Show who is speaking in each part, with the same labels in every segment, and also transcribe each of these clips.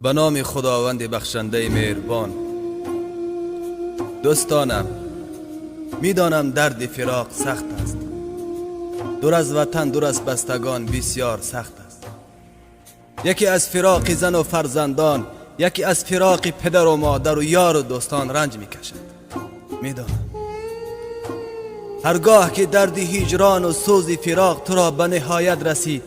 Speaker 1: Ба номи Худованди бахшандаи меҳрубон. Дӯстонам, медонам, дарди фироқ сахт аст. Дур аз ватан, дур аз бастагон бисёр сахт аст. Яке аз фироқи зану фарзандон, яке аз фироқи падару модару ёру дӯстон ранҷ мекашад. Медонам, ҳаргоҳ ки дарди ҳиҷрону сӯзи фироқ туро ба ниҳоят расид,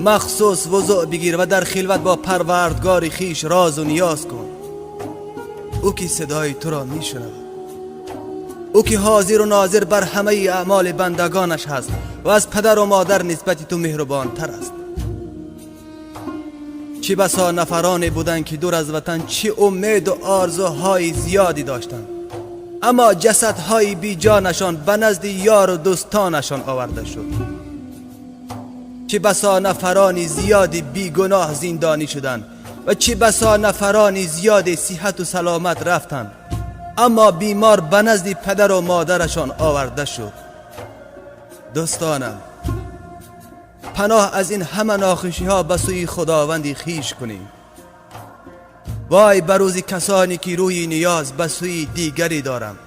Speaker 1: махсус вузӯъ бигир ва дар хилват бо Парвардгори хиш розу ниёз кун. Ӯ ки садои туро мешунавад, ӯ ки ҳозиру нозир бар ҳамаи аъмоли бандагонаш ҳаст ва аз падару модар нисбати ту меҳрубонтар аст. Чӣ басо нафароне буданд, ки дур аз ватан чӣ умеду орзуҳои зиёде доштанд, аммо ҷасадҳои беҷонашон ба назди ёру дӯстонашон оварда шуд. Чӣ басо нафарони зиёди бигуноҳ зиндонӣ шуданд ва чӣ басо нафарони зиёди сиҳату саломат рафтанд, аммо бемор ба назди падару модарашон оварда шуд. Дӯстонам, паноҳ аз ин ҳама нохушиҳо ба сӯи Худованди хиш кунем. Вой ба рӯзи касоне ки рӯи ниёз ба сӯи дигаре доранд.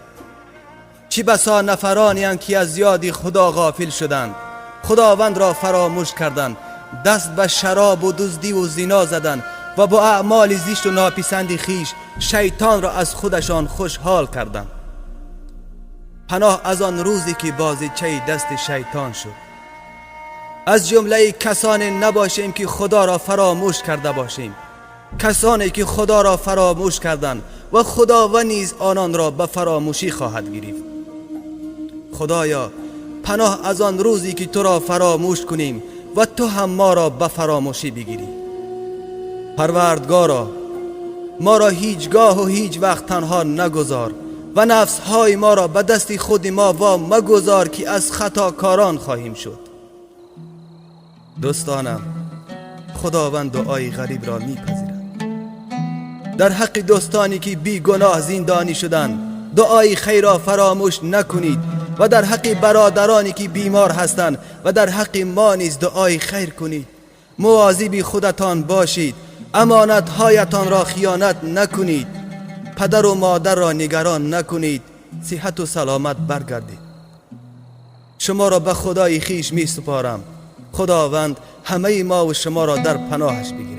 Speaker 1: Чӣ басо нафаронеанд, ки аз ёди Худо ғофил шуданд, Худовандро фаромӯш карданд, даст ба шаробу дуздиву зино заданд ва бо аъмоли зишту нописанди хиш шайтонро аз худашон хушҳол карданд. Паноҳ аз он рӯзе ки бозичаи дасти шайтон шуд. Аз ҷумлаи касоне набошем, ки Худоро фаромӯш карда бошем. Касоне ки Худоро фаромӯш карданд ва Худованд низ ононро ба фаромӯшӣ хоҳад гирифт. Худоё, паноҳ аз он рӯзе ки туро фаромӯш кунем ва ту ҳам моро ба фаромӯшӣ бигирӣ. Парвардгоро, моро ҳеҷ гоҳу ҳеҷ вақт танҳо нагузор ва нафсҳои моро ба дасти худи мо во магузор, ки аз хатокорон хоҳем шуд. Дӯстонам, Худованд дуои ғарибро мепазирад. Дар ҳаққи дӯстоне ки бигуноҳ зиндонӣ шуданд, дуои хайрро фаромӯш накунед ва дар ҳаққи бародароне ки бемор ҳастанд ва дар ҳаққи мо низ дуои хайр кунед. Мувозиби худатон бошед, амонатҳоятонро хиёнат накунед, падару модарро нигарон накунед. Сиҳату саломат баргардед. Шуморо ба Худои хиш месупорам. Худованд ҳамаи мову шуморо дар паноҳаш бигирад.